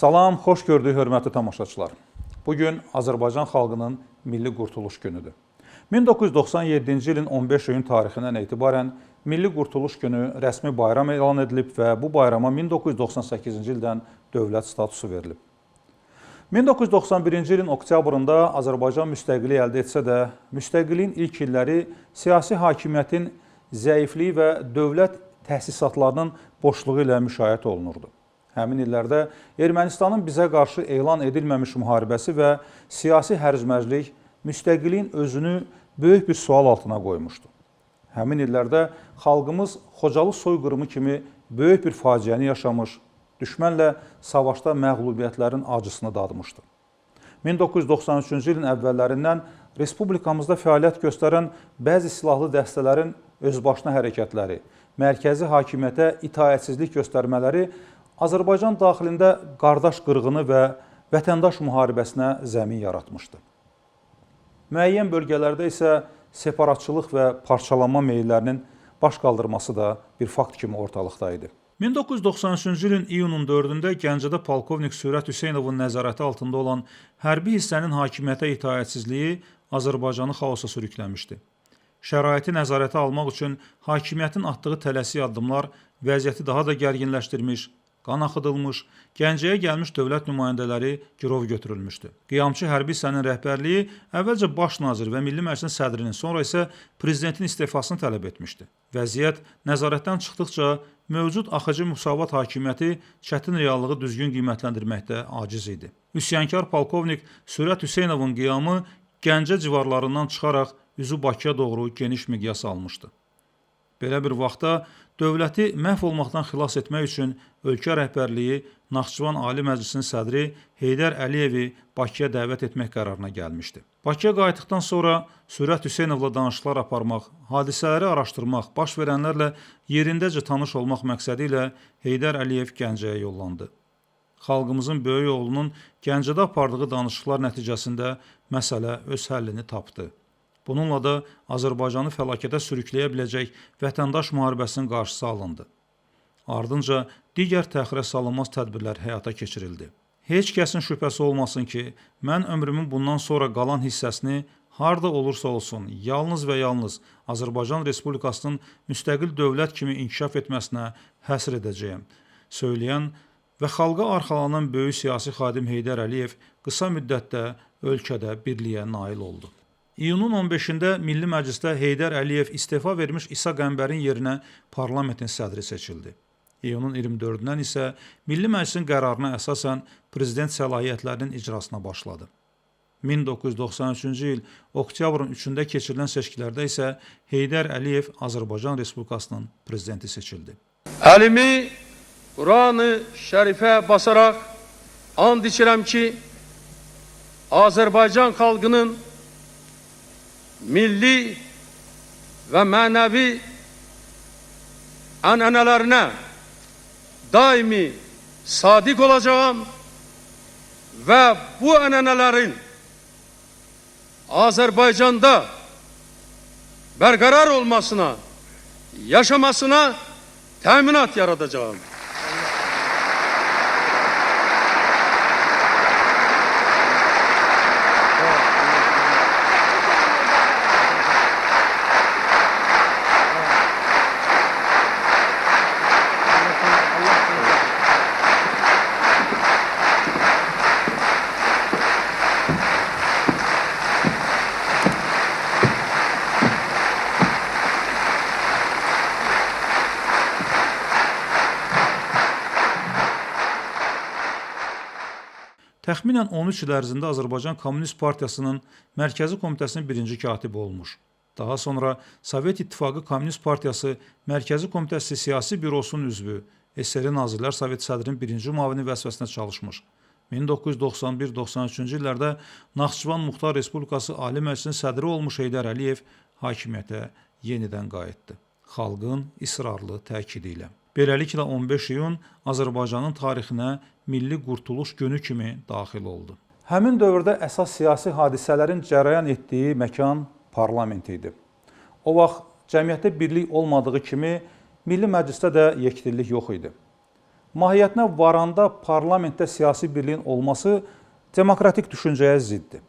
Salam, xoş gördük hörmətli tamaşaçılar. Bugün Azərbaycan xalqının Milli Qurtuluş Günüdür. 1997-ci ilin 15 iyun tarixindən etibarən Milli Qurtuluş Günü rəsmi bayram elan edilib və bu bayrama 1998-ci ildən dövlət statusu verilib. 1991-ci ilin oktyabrında Azərbaycan müstəqillik əldə etsə də, müstəqilliyin ilk illəri siyasi hakimiyyətin zəifliyi və dövlət təsisatlarının boşluğu ilə müşayiət olunurdu. Həmin illərdə Ermənistanın bizə qarşı elan edilməmiş müharibəsi və siyasi hərc-mərclik müstəqilliyin özünü böyük bir sual altına qoymuşdu. Həmin illərdə xalqımız Xocalı soyqırımı kimi böyük bir faciəni yaşamış, düşmənlə savaşda məğlubiyyətlərin acısını dadmışdı. 1993-cü ilin əvvəllərindən respublikamızda fəaliyyət göstərən bəzi silahlı dəstələrin özbaşına hərəkətləri, mərkəzi hakimiyyətə itaətsizlik göstərmələri Azərbaycan daxilində qardaş qırğını və vətəndaş müharibəsinə zəmin yaratmışdı. Müəyyən bölgələrdə isə separatçılıq və parçalanma meyillərinin baş qaldırması da bir fakt kimi ortalıqda idi. 1993-cü ilin iyunun 4-ündə Gəncədə polkovnik Sürət Hüseynovun nəzarəti altında olan hərbi hissənin hakimiyyətə itaətsizliyi Azərbaycanı xaosa sürükləmişdi. Şəraiti nəzarətə almaq üçün hakimiyyətin atdığı tələsik addımlar vəziyyəti daha da gərginləşdirmiş, qan axıdılmış, Gəncəyə gəlmiş dövlət nümayəndələri girov götürülmüşdü. Qiyamçı hərbi hissənin rəhbərliyi əvvəlcə baş nazir və Milli Məclisin sədrinin, sonra isə prezidentin istefasını tələb etmişdi. Vəziyyət nəzarətdən çıxdıqca mövcud AXC Müsavat hakimiyyəti çətin reallığı düzgün qiymətləndirməkdə aciz idi. Üsyankar polkovnik Sürət Hüseynovun qiyamı Gəncə civarlarından çıxaraq üzü Bakıya doğru geniş miqyas almışdı. Belə bir vaxtda dövləti məhv olmaqdan xilas etmək üçün ölkə rəhbərliyi Naxçıvan Ali Məclisinin sədri Heydər Əliyevi Bakıya dəvət etmək qərarına gəlmişdi. Bakıya qayıtdıqdan sonra Sürət Hüseynovla danışıqlar aparmaq, hadisələri araşdırmaq, baş verənlərlə yerindəcə tanış olmaq məqsədi ilə Heydər Əliyev Gəncəyə yollandı. Xalqımızın böyük oğlunun Gəncədə apardığı danışıqlar nəticəsində məsələ öz həllini tapdı. Bununla da Azərbaycanı fəlakətə sürükləyə biləcək vətəndaş müharibəsinin qarşısı alındı. Ardınca digər təxirə salınmaz tədbirlər həyata keçirildi. Heç kəsin şübhəsi olmasın ki, mən ömrümün bundan sonra qalan hissəsini harda olursa olsun, yalnız və yalnız Azərbaycan Respublikasının müstəqil dövlət kimi inkişaf etməsinə həsr edəcəyəm, söyləyən və xalqa arxalanan böyük siyasi xadim Heydər Əliyev qısa müddətdə ölkədə birliyə nail oldu. İyunun 15-də Milli Məclisdə Heydər Əliyev istefa vermiş İsa Qəmbərin yerinə parlamentin sədri seçildi. İyunun 24-dən isə Milli Məclisin qərarına əsasən prezident səlahiyyətlərinin icrasına başladı. 1993-cü il oktyabrın 3-ündə keçirilən seçkilərdə isə Heydər Əliyev Azərbaycan Respublikasının prezidenti seçildi. Əlimi Qur'an-ı Şərifə basaraq and içirəm ki, Azərbaycan xalqının milli və mənəvi ənənələrinə daimi sadiq olacağam və bu ənənələrin Azərbaycanda bərqərar olmasına, yaşamasına təminat yaradacağam. Təxminən 13 il ərzində Azərbaycan Komünist Partiyasının Mərkəzi Komitəsinin birinci katibi olmuş. Daha sonra Sovet İttifaqı Komünist Partiyası Mərkəzi Komitəsi Siyasi Bürosunun üzvü, SSR Nazirlər Sovet sədrinin birinci müavini vəzifəsində çalışmış. 1991-93-cü illərdə Naxçıvan Muxtar Respublikası Ali Məclisinin sədri olmuş Heydər Əliyev hakimiyyətə yenidən qayıtdı. Xalqın israrlı təkidi ilə. Beləliklə 15 iyun Azərbaycanın tarixinə Milli Qurtuluş Günü kimi daxil oldu. Həmin dövrdə əsas siyasi hadisələrin cərəyan etdiyi məkan parlament idi. O vaxt cəmiyyətdə birlik olmadığı kimi Milli Məclisdə də yekdillik yox idi. Mahiyyətinə varanda parlamentdə siyasi birliyin olması demokratik düşüncəyə ziddir.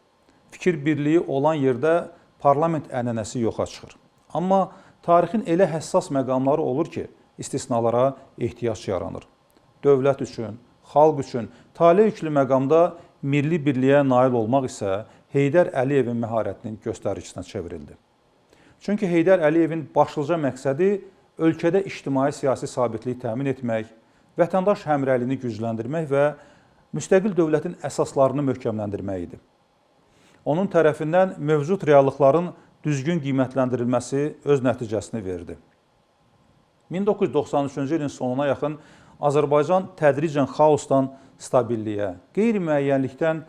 Fikir birliyi olan yerdə parlament ənənəsi yoxa çıxır. Amma tarixin elə həssas məqamları olur ki, istisnalara ehtiyac yaranır. Dövlət üçün, xalq üçün tale yüklü məqamda milli birliyə nail olmaq isə Heydər Əliyevin məharətinin göstəricinə çevrildi. Çünki Heydər Əliyevin başlıca məqsədi ölkədə ictimai-siyasi sabitlik təmin etmək, vətəndaş həmrəyliyini gücləndirmək və müstəqil dövlətin əsaslarını möhkəmləndirmək idi. Onun tərəfindən mövcud reallıqların düzgün qiymətləndirilməsi öz nəticəsini verdi. 1993-cü ilin sonuna yaxın Azərbaycan tədricən xaosdan stabilliyə, qeyri-müəyyənlikdən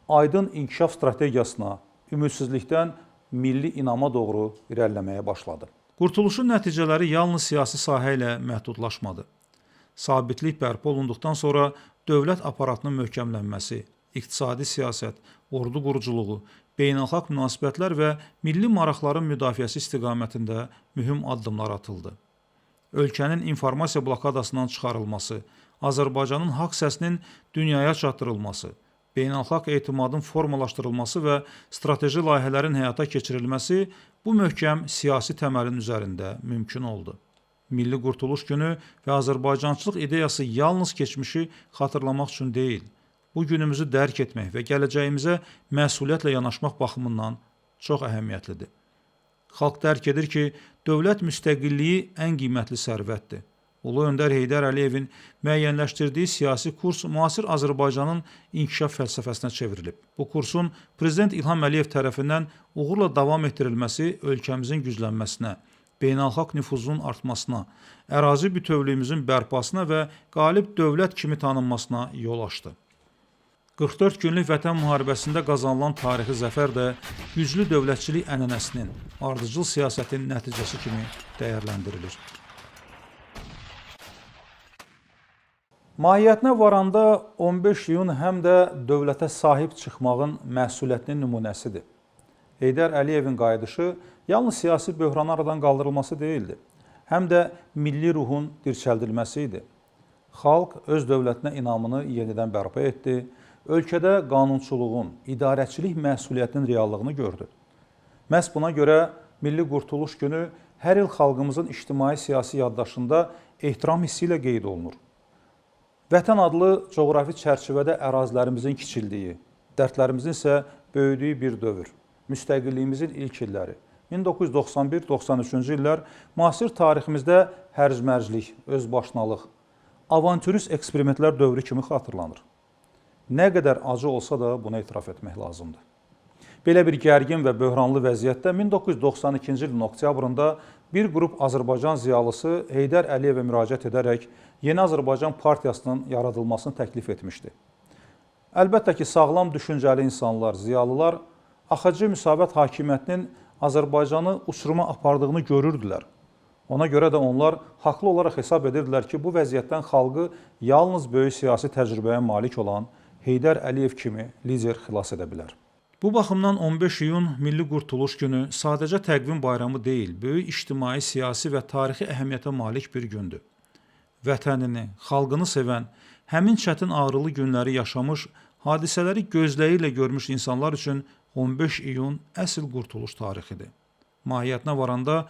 aydın inkişaf strategiyasına, ümidsizlikdən milli inama doğru irəliləməyə başladı. Qurtuluşun nəticələri yalnız siyasi sahə ilə məhdudlaşmadı. Sabitlik bərpa olunduqdan sonra dövlət aparatının möhkəmlənməsi, iqtisadi siyasət, ordu quruculuğu, beynəlxalq münasibətlər və milli maraqların müdafiəsi istiqamətində mühüm addımlar atıldı. Ölkənin informasiya blokadasından çıxarılması, Azərbaycanın haqq səsinin dünyaya çatdırılması, beynəlxalq etimadın formalaşdırılması və strateji layihələrin həyata keçirilməsi bu möhkəm siyasi təməlin üzərində mümkün oldu. Milli Qurtuluş Günü və Azərbaycançılıq ideyası yalnız keçmişi xatırlamaq üçün deyil, bu günümüzü dərk etmək və gələcəyimizə məsuliyyətlə yanaşmaq baxımından çox əhəmiyyətlidir. Xalq dərk edir ki, dövlət müstəqilliyi ən qiymətli sərvətdir. Ulu Öndər Heydər Əliyevin müəyyənləşdirdiyi siyasi kurs müasir Azərbaycanın inkişaf fəlsəfəsinə çevrilib. Bu kursun Prezident İlham Əliyev tərəfindən uğurla davam etdirilməsi ölkəmizin güclənməsinə, beynəlxalq nüfuzunun artmasına, ərazi bütövlüyümüzün bərpasına və qalib dövlət kimi tanınmasına yol açdı. 44 günlük Vətən müharibəsində qazanılan tarixi zəfər də güclü dövlətçilik ənənəsinin, ardıcıl siyasətin nəticəsi kimi dəyərləndirilir. Mahiyyətinə varanda 15 iyun həm də dövlətə sahib çıxmağın məsuliyyətinin nümunəsidir. Heydər Əliyevin qayıdışı yalnız siyasi böhranın aradan qaldırılması deyildi, həm də milli ruhun dirçəldilməsi idi. Xalq öz dövlətinə inamını yenidən bərpa etdi, ölkədə qanunçuluğun, idarəçilik məsuliyyətinin reallığını gördü. Məhz buna görə Milli Qurtuluş Günü hər il xalqımızın ictimai-siyasi yaddaşında ehtiram hissi ilə qeyd olunur. Vətən adlı coğrafi çərçivədə ərazilərimizin kiçildiyi, dərdlərimizin isə böyüdüyü bir dövr, müstəqilliyimizin ilk illəri, 1991-93-cü illər müasir tariximizdə hərc-mərclik, özbaşınalıq, avantürist eksperimentlər dövrü kimi xatırlanır. Nə qədər acı olsa da bunu etiraf etmək lazımdır. Belə bir gərgin və böhranlı vəziyyətdə 1992-ci ilin oktyabrında bir qrup Azərbaycan ziyalısı Heydər Əliyevə müraciət edərək Yeni Azərbaycan Partiyasının yaradılmasını təklif etmişdi. Əlbəttə ki, sağlam düşüncəli insanlar, ziyalılar AXC Müsavat hakimiyyətinin Azərbaycanı uçuruma apardığını görürdülər. Ona görə də onlar haqlı olaraq hesab edirdilər ki, bu vəziyyətdən xalqı yalnız böyük siyasi təcrübəyə malik olan Heydər Əliyev kimi lider xilas edə bilər. Bu baxımdan 15 iyun Milli Qurtuluş Günü sadəcə təqvim bayramı deyil, böyük ictimai, siyasi və tarixi əhəmiyyətə malik bir gündür. Vətənini, xalqını sevən, həmin çətin ağrılı günləri yaşamış, hadisələri gözləri ilə görmüş insanlar üçün 15 iyun əsl qurtuluş tarixidir. Mahiyyətinə varanda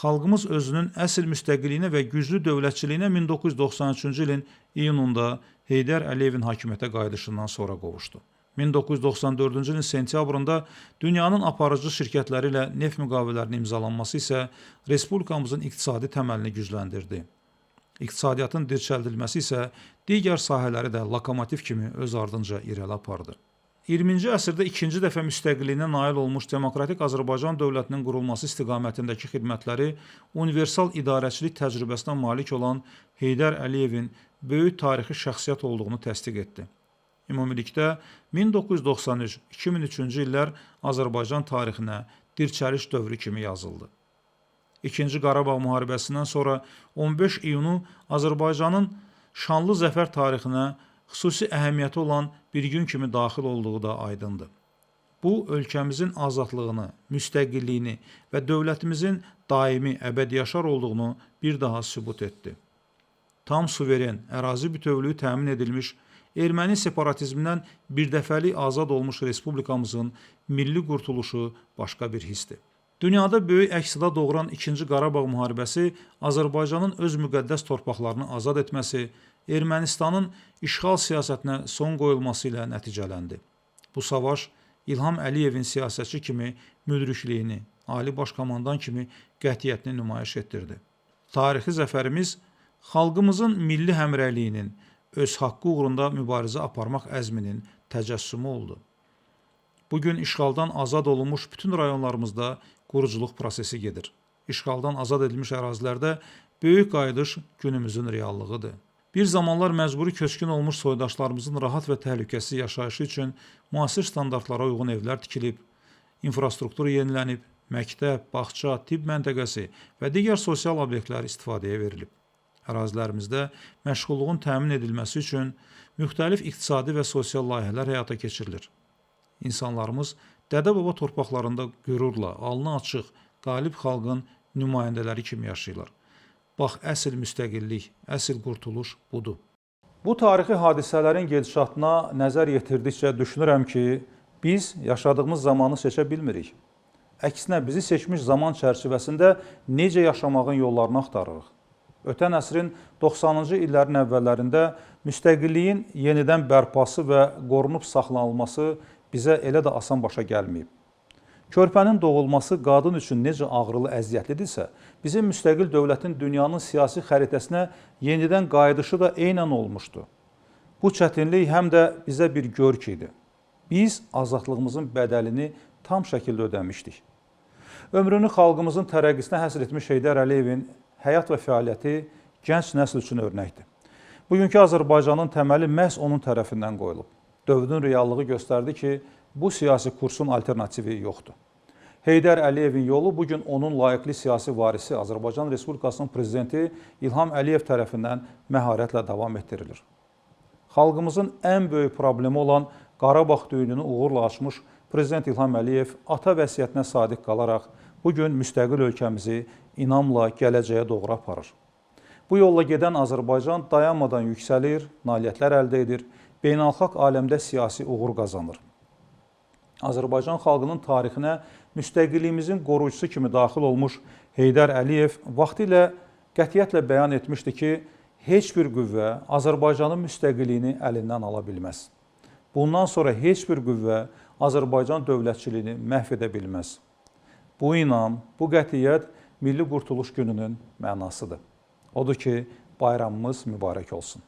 xalqımız özünün əsl müstəqilliyinə və güclü dövlətçiliyinə 1993-cü ilin iyununda Heydər Əliyevin hakimiyyətə qayıdışından sonra qovuşdu. 1994-cü ilin sentyabrında dünyanın aparıcı şirkətləri ilə neft müqavilələrinin imzalanması isə respublikamızın iqtisadi təməlini gücləndirdi. İqtisadiyyatın dirçəldilməsi isə digər sahələri də lokomotiv kimi öz ardınca irəli apardı. 20-ci əsrdə ikinci dəfə müstəqilliyinə nail olmuş demokratik Azərbaycan dövlətinin qurulması istiqamətindəki xidmətləri universal idarəçilik təcrübəsinə malik olan Heydər Əliyevin böyük tarixi şəxsiyyət olduğunu təsdiq etdi. Ümumilikdə 1993-2003-cü illər Azərbaycan tarixinə dirçəliş dövrü kimi yazıldı. İkinci Qarabağ müharibəsindən sonra 15 iyunu Azərbaycanın şanlı zəfər tarixinə xüsusi əhəmiyyəti olan bir gün kimi daxil olduğu da aydındır. Bu, ölkəmizin azadlığını, müstəqilliyini və dövlətimizin daimi, əbədi yaşar olduğunu bir daha sübut etdi. Tam suveren, ərazi bütövlüyü təmin edilmiş, erməni separatizmindən birdəfəlik azad olmuş respublikamızın milli qurtuluşu başqa bir hissdir. Dünyada böyük əks-səda doğuran 2-ci Qarabağ müharibəsi Azərbaycanın öz müqəddəs torpaqlarını azad etməsi, Ermənistanın işğal siyasətinə son qoyulması ilə nəticələndi. Bu savaş İlham Əliyevin siyasətçi kimi müdrikliyini, ali baş komandan kimi qətiyyətini nümayiş etdirdi. Tarixi zəfərimiz xalqımızın milli həmrəyliyinin, öz haqqı uğrunda mübarizə aparmaq əzminin təcəssümü oldu. Bugün işğaldan azad olunmuş bütün rayonlarımızda quruculuq prosesi gedir. İşğaldan azad edilmiş ərazilərdə böyük qayıdış günümüzün reallığıdır. Bir zamanlar məcburi köçkün olmuş soydaşlarımızın rahat və təhlükəsiz yaşayışı üçün müasir standartlara uyğun evlər tikilib, infrastruktur yenilənib, məktəb, bağça, tibb məntəqəsi və digər sosial obyektlər istifadəyə verilib. Ərazilərimizdə məşğulluğun təmin edilməsi üçün müxtəlif iqtisadi və sosial layihələr həyata keçirilir. İnsanlarımız dədə-baba torpaqlarında qürurla, alnı açıq, qalib xalqın nümayəndələri kimi yaşayırlar. Bax, əsl müstəqillik, əsl qurtuluş budur. Bu tarixi hadisələrin gedişatına nəzər yetirdikcə düşünürəm ki, biz yaşadığımız zamanı seçə bilmirik. Əksinə, bizi seçmiş zaman çərçivəsində necə yaşamağın yollarını axtarırıq. Ötən əsrin 90-cı illərin əvvəllərində müstəqilliyin yenidən bərpası və qorunub saxlanılması bizə elə də asan başa gəlməyib. Körpənin doğulması qadın üçün necə ağrılı, əziyyətlidirsə, bizim müstəqil dövlətin dünyanın siyasi xəritəsinə yenidən qayıdışı da eynən olmuşdu. Bu çətinlik həm də bizə bir görk idi. Biz azadlığımızın bədəlini tam şəkildə ödəmişdik. Ömrünü xalqımızın tərəqqisinə həsr etmiş Heydər Əliyevin həyat və fəaliyyəti gənc nəsl üçün örnəkdir. Bugünkü Azərbaycanın təməli məhz onun tərəfindən qoyulub. Dövrün reallığı göstərdi ki, bu siyasi kursun alternativi yoxdur. Heydər Əliyevin yolu bugün onun layiqli siyasi varisi Azərbaycan Respublikasının prezidenti İlham Əliyev tərəfindən məharətlə davam etdirilir. Xalqımızın ən böyük problemi olan Qarabağ düyününü uğurla açmış Prezident İlham Əliyev ata vəsiyyətinə sadiq qalaraq bugün müstəqil ölkəmizi inamla gələcəyə doğru aparır. Bu yolla gedən Azərbaycan dayanmadan yüksəlir, nailiyyətlər əldə edir, beynəlxalq aləmdə siyasi uğur qazanır. Azərbaycan xalqının tarixinə müstəqilliyimizin qoruyucusu kimi daxil olmuş Heydər Əliyev vaxtilə qətiyyətlə bəyan etmişdi ki, heç bir qüvvə Azərbaycanın müstəqilliyini əlindən ala bilməz. Bundan sonra heç bir qüvvə Azərbaycan dövlətçiliyini məhv edə bilməz. Bu inam, bu qətiyyət Milli Qurtuluş Gününün mənasıdır. Odur ki, bayramımız mübarək olsun.